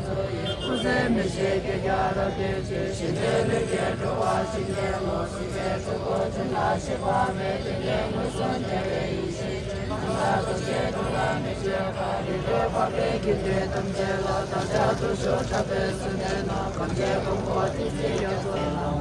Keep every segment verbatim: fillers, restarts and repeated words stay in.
ཁུ་ཚེ་མི་ཤེས་བསྐལ་བརྒྱར་བརྟན་ཅིང་། ཞི་བདེ་ལྷུན་གྱིས་གྲུབ་པར་བྱིན་གྱིས་རློབས། ཞི་བའི་གཙུག་ཏོར་ཆེན་ལ་གཤེགས་པ་མེད། དེ་ནས་མངོན་སུམ་རྒྱལ་བའི་ཡེ་ཤེས་ཀྱིས། སྣང་ལ་རྡོ་རྗེའི་སྒྲོམ་ལ་མི་བརྗོད་པར། ཡེ་གདོད་འཕགས་པའི་དགེ་འདུན་ཐམས་ཅད་ལ། བདག་ཅག་ཐུགས་སྤྱོད་དྲག་པོས་བརྫུན་ནས་ན། གང་བྱས་ཀུན་ཁོ་ཏི་སེ་རྒྱ་མཚོ།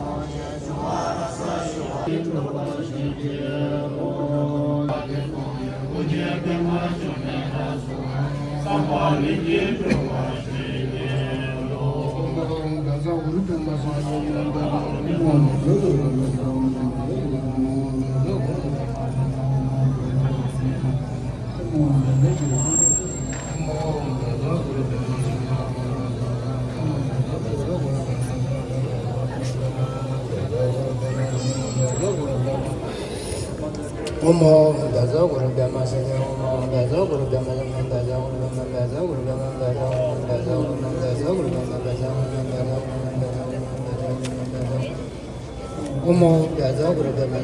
ཨོཾ་ཨོཾ་བཛྲ་གུ་རུ་བྲཧྨ་སིདྡྷི། ཨོཾ་ཨོཾ་བཛྲ་གུ་རུ་བྲཧྨ་སིདྡྷི། ཨོཾ་ཨོཾ་བཛྲ་གུ་རུ་བྲཧྨ་སིདྡྷི། བཛྲ་གུ་རུ་བྲཧྨ་སིདྡྷི། བཛྲ་གུ་རུ་བྲཧྨ་སིདྡྷི། བཛྲ་གུ་རུ་བྲཧྨ་སིདྡྷི། ཨོཾ་ཨོཾ་བཛྲ་གུ་རུ་བྲཧྨ་སིདྡྷི། བཛྲ་གུ་རུ་བྲཧྨ་སིདྡྷི། བཛྲ་གུ་རུ་བྲཧྨ་སིདྡྷི། ཨོཾ་ཨོཾ་བཛྲ་གུ་རུ་བྲཧྨ་སིདྡྷི། ཨོཾ་ཨོཾ་བཛྲ་གུ་རུ་བྲཧྨ་སིདྡྷི། ཨོཾ་ཨོཾ་བཛྲ་གུ་རུ་བྲཧྨ་སིདྡྷི། ཨོཾ་ཨོཾ་བཛྲ་གུ་རུ་བྲཧྨ་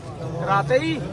སིདྡྷི།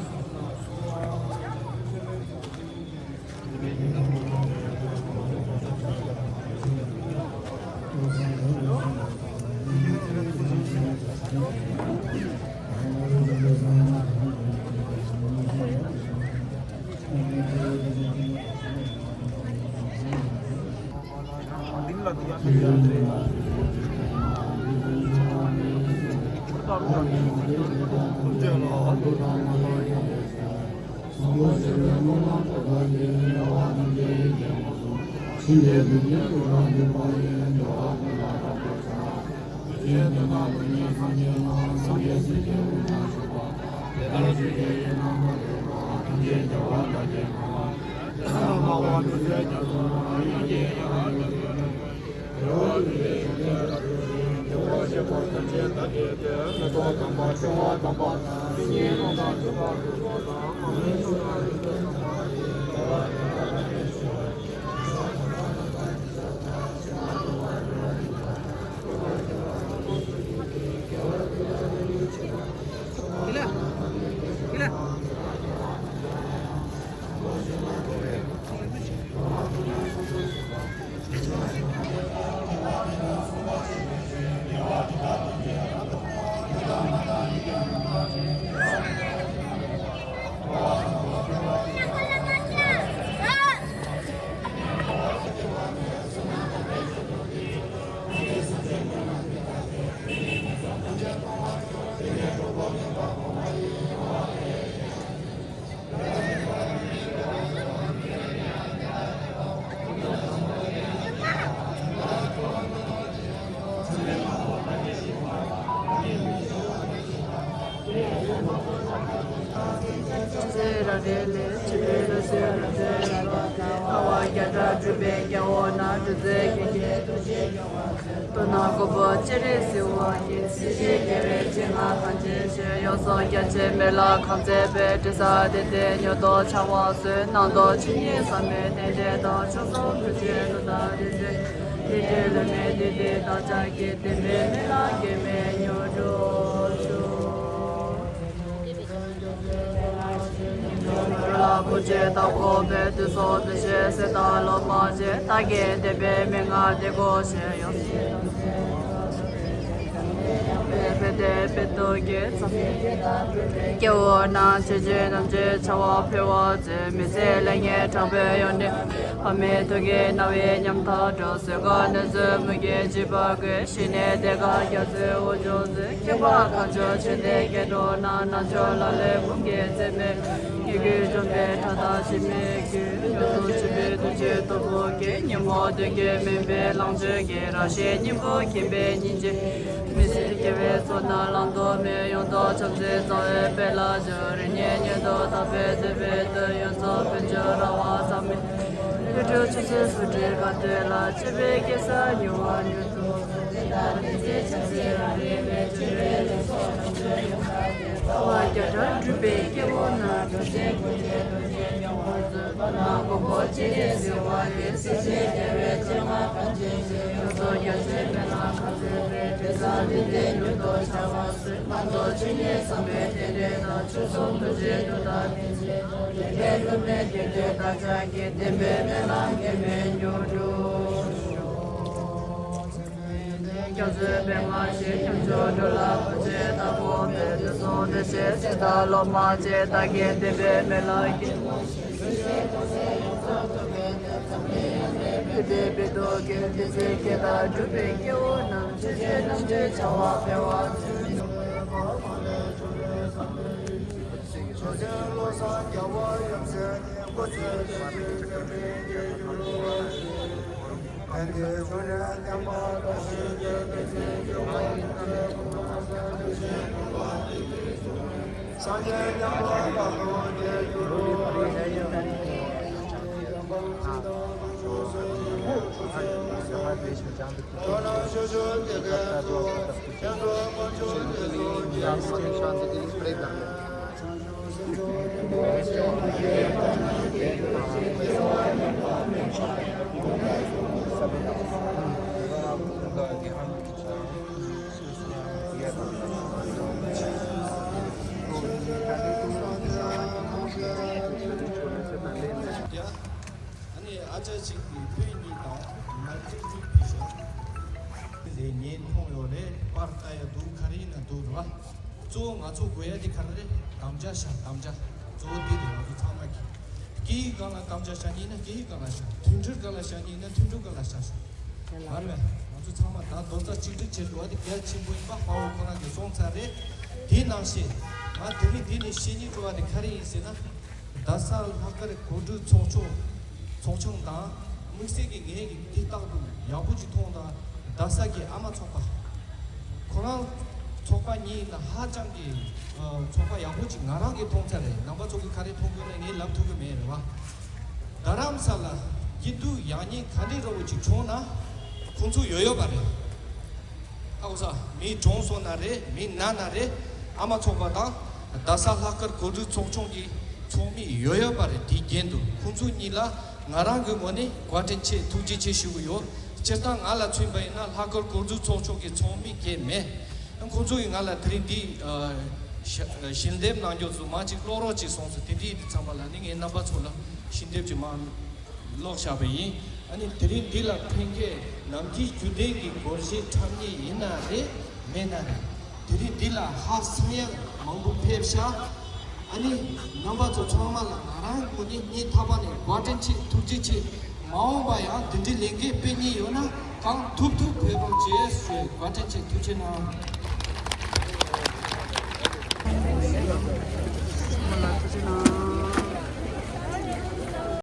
ཚེ་རབ་རིབ་ལས་ཕྱི་པའི་ལྷ་སྲིན་རབ་ཏུ་ཡལ་བ་དང་། དལ་བ་བརྒྱ་ཕྲག་འཁྲུགས་པའི་རྒྱལ་པོ་རྣམས། འབྲུ་མཛེས་རྒྱན་གྱི་ཐུགས་རྗེས་སྐྱོང་བར་མཛོད། མདོར་ན་མགོན་པོ་སྤྱན་རས་གཟིགས་དབང་གིས། སྲིད་ཞིའི་རྒྱལ་བའི་ཞིང་ཁམས་ཐམས་ཅད་ཞིང་། ཡུལ་སོགས་རྒྱ་ཆེན་མི་ལ་ཁམས་མཛེས་པའི། དྲི་ཟ་བདེ་སྟེ་མྱུར་དུ་འཆང་བར་མཛོད། སྣང་སྟོང་ཆོས་ཉིད་ཟབ་མོའི་རྟེན་འབྲེལ་དང་། མཆོག་གསུམ་ཐུགས་རྗེའི་གདུང་དང་ལྡན་ཅིང་། དེ་འདྲའི་ལུས་མེད་བདུད་སྡེ་བདག་ཅག་གི། བདེན་པའི་མི་ལ་སྐྱོན་མེད་མྱུར་འགྲུབ་ཤོག་ལ་བུ་ཆེ་དང་ཁོ་པའི་དུས་སོ་དུས་ཤེས་སེ་དང་ལོ་མ་བྱེད་ད་གེ་བདེན་པའི་མན་ངག་དེ་གོ་ཤེས་ཡོད། སྐྱེ་བོ་རྣམས་ཆོས་བརྒྱད་རྣམས་ཀྱི་བྱ་བ་འཕེལ་བར་མཛད། མི་ཚེ་ལས་ངན་དྲག་པོའི་ཡོན་ཏན་འཕགས་མའི་ཐུགས་ཀྱི་རྣ་བའི་ཉམས་ཐག་སྒྲོགས། གཟུགས་ཀྱི་གནས་ཚུལ་མུན་གྱི་བརྗིད་པ་བཀོད། ཞི་གནས་གདེངས་ཀ་རྒྱ་མཚོའི་དབུས་ཕྱུག་མཛོད། མཁྱེན་པ་གང་བྱུང་ཆོས་འདི་སྐད་སྒྲོགས་ན། རྣལ་འབྱོར་ལག་ལེན་ཕུང་ཁྱེར་ཚད་མེད་ཉེ་གུས་འཇོམས་པའི་ཕྲག་དོག་ཞི་མི་འགྱུར། མྱུར་དུ་ཆོས་པའི་གདུལ་བྱའི་སྟོབས་པོ་སྐྱེ། ཉོན་མོངས་གདོན་བགེགས་མུན་པའི་ལོངས་སྤྱོད་ཀྱི། རང་གཞན་གཉིས་པོ་མཁྱེན་པའི་སྙིང་རྗེ། མི་ཟད་རྒྱལ་བའི་ཚོགས་རྣམས་བླང་དོར་མེད། ཡོངས་རྫོགས་བྱམས་བརྩེའི་རྩ་བའི་དཔལ་ལ་སྦྱོར། རིགས་ངན་ཉོན་མོངས་དག་པའི་བདེན་པའི་དོན། ཡོངས་རྫོགས་བོད་ལྗོངས་ར་བ་ས་མེད། ལྷུན་གྲུབ་ཆོས་སྲིད་སུ་འདྲེན་ག་ཏེ་ལ། སྤྱོད་པའི་སྐྱེ་ས་མྱུར་བ་མྱུར་དུ། དེ་དག་དེ་ཚེ་ཆབ་སྲིད་རང་རེ་བའི། སྤྱོད་པའི་ལེགས་ཚོགས་རྣམ་གྲོལ་ཡོང་ག་ལ། དཔའ་བ་བརྒྱ་ཕྲག་སྒྲུབ་པའི་སྐྱེ་བོ་རྣམས། འགྲོ་སེམས་ཀུན་གྱི་རྡོ་རྗེ་མྱུར་བར་མཛོད། དཔའ་ནག་མགོན་པོ་སྤྱན་རས་གཟིགས་དབང་གིས། སྲིད་ཞིའི་རྒྱལ་བའི་སྤྱན་སྔར་བཀའ་བཅག་ཅིང་། ཡོངས་རྫོགས་རྒྱ་ཆེན་སྨོན་ལམ་ཁ་ཚོན་པའི། དྲི་བཟང་ལྡན་ལྡན་མྱུར་དུ་འཆར་བར་མཛོད། མ་རྟོགས་ཆོས་ཉིད་བསམ་པའི་རྟེན་འབྲེལ་དང་། ཆོས་སྲུང་རྡོ་རྗེ་གདུགས་དང་ལྡན་ཅིང་། ལས་འཕྲོ་མེད་དགེ་འདུན་བདག་ཅག་གི། བདེན་པའི་སྨོན་ལམ་འགལ་མེད་མྱུར་འགྲུབ་ཤོག། རྒྱ་མཚོའི་པདྨ་བཞད། རྒྱ་མཚོའི་སྒྲོ་ལ་རྡོ་རྗེ་ལྟ་བུ་མེད། དུས་གསུམ་བདེ་གཤེགས་སྲས་དང་སློབ་མ་བཅས། བདག་གི་བདེན་པའི་སྨོན་ལམ་གྱིས། བདེ་བདེ་བདེ་སྡུག་གི་བདེ་ཚིག་གི་དང་། གྲུབ་པའི་སྐྱེ་བོ་རྣམས། ཆོས་བརྒྱད་རྣམ་གྲོལ་བྱ་བ་འཕེལ་བར་མཛོད། ཆོས་ཚན་བློ་བཟང་རྒྱལ་བ་ཡབ་སྲས་ནས། འགོ་བཙུགས་ཆོས་ཀྱི་བར་ཆད་ཀྱི་རྒྱུ་རུ། ཨ་ནི་ཨ་ཅག་ཅིག་གིས་བོད་གཉིས་དང་མ་ལ་ཊི་གཉིས་ཕུལ་ཤག་དེ་ངས་མཐོང་ཡོད་རེད། པར་ལྟ་ཡ་འདུག་ག་རེ་ཡིན་ན་འདུག་རེད་བ། གཙོ་བོ་ང་ཚོ་དགོས་ཡ་དེ་ག་རེ་རེད། དམ་བཅའ་བཞག་དམ་བཅའ། གཙོ་བོ་དེ་རེད། ང་ཚོ་ཚང་མ་གི་སྐད་ཡིག་སྒང་ལ་དམ་བཅའ་བཞག་ཉིན་ན་སྐད་ཡིག་སྒང་ལ་བཞག་མཐུན་སྒྲིལ་སྒང་ལ་བཞག་ཉིན་ན་མཐུན་སྒྲིལ་སྒང་ལ་བཞག་བཞག་མ་རེད་བས། ང་ཚོ་ཚང་མ་ད་རྡོག་རྩ་གཅིག་སྒྲིལ་བྱེད་དགོས་པ་དེ་གལ་ཆེན་པོ་ཡིན་པ་དཔའ་བོ་ཁོ་རང་གིས་གསུངས་ཚར་རེད། དེ་ནང་བཞིན་ང་དེ་རིང་འདི་ནས་བཤད་སྙིང་བྲོ་བ་དེ་ག་རེ་ཡིན་ཟེར་ན། རྡ་ས་ལྷག་དཀར་གོམ་བགྲོད་ཚོགས་ཆུང་ཚོགས་ཆུང་དང་། དམིགས་བསལ་གྱི་ངས་ཀྱི་འདི་རྟག་ཏུ་ཡག་པོ་ཅིག་མཐོང་དང་། རྡ་ས་གི་ཨ་མ་ཚོགས་པ། ཁོ་རང་ཚོགས་པ་གཉིས་ན་ཧ་ཅང་གི་ཨ་ཚོགས་པ་ཡག་པོ་ཅིག་ང་རང་གིས་མཐོང་ཚར་རེད། རྣམ་པ་ཚོ་གིས་ག་རེ་མཐོང་དགོས་ན་ངས་ལབ་ཐུབ་ཀྱི་མེད་རེད་བ། རྡ་རམ་ས་ལ་སྐྱིད་སྡུག་ཡག་ཉེས་ག་འདྲ་འདྲ་བོ་ཅིག་བྱུང་ན་ཁོང་ཚོ་ཡོད་ཡོད་པ་རེད། ཧ་གོ་ས། མི་གྲོངས་སོང་ན་རེད། མི་ན་ན་རེད། ཨ་མ་ཚོགས་པ་དང་རྡ་ས་ལྷག་དཀར་གོམ་བགྲོད་ཚོགས་ཆུང་གི་ཚོགས་མི་ཡོད་ཡོད་པ་རེད། དེའི་རྒྱན་དུ་ཁོང་ཚོ་གཉིས་ལ་ང་རང་གི་ངོས་ནས་བཀའ་དྲིན་ཆེ་ཐུགས་རྗེ་ཆེ་ཞུ་གི་ཡོད། སྤྱིར་བཏང་ང་ལ་མཚོན་པ་ཡིན་ན་ལྷག་དཀར་གོམ་བགྲོད་ཚོགས་ཆུང་གི་ཚོགས་མི་གང་མེད། ཁོང་ཚོ་ཡིས་ང་ལ་དེ་རིང་འདི་ཨ་ཞལ་འདེབས་གནང་རྒྱུ་ཚོ་མ་ཅིག་ཀློག་རོགས་ཅིག་གསུངས་སོང་། དེ་འདྲའི་ཚང་མ་ལ་ནི་ངས་རྣམ་པ་ཚོ་ལ་ཞལ་འདེབས་ཅིག་མ་ཀློག་བཞག་པ་ཡིན། ཨ་ནི་དེ་རིང་འདི་ལ་ཕེབས་མཁན་ནམ་རྒྱུན་རྒྱུན་ལྡན་གྱི་སྒོར་གཞས་འཁྲབ་མཁན་ཡིན་ན་རེད། མེད་ན་རེད། དེ་རིང་འདི་ལ་ཧ་སང་ཡ་མང་པོ་ཕེབས་ཤག་ཨ་ནི་རྣམ་པ་ཚོ་ཚང་མ་ལ་ང་རང་ངོས་ནས་སྙིང་ཐག་པ་ནས་བཀའ་དྲིན་ཆེ། ཐུགས་རྗེ་ཆེ། མ་འོངས་པ་ཡང་འདི་འདྲའི་ལས་འགུལ་སྤེལ་མཁན་ཡོད་ན་གང་ཐུབ་ཐུབ་ཕེབས་རོགས་བྱེད་ཞུ། བཀའ་དྲིན་ཆེ། ཐུགས་རྗེ་གནང་།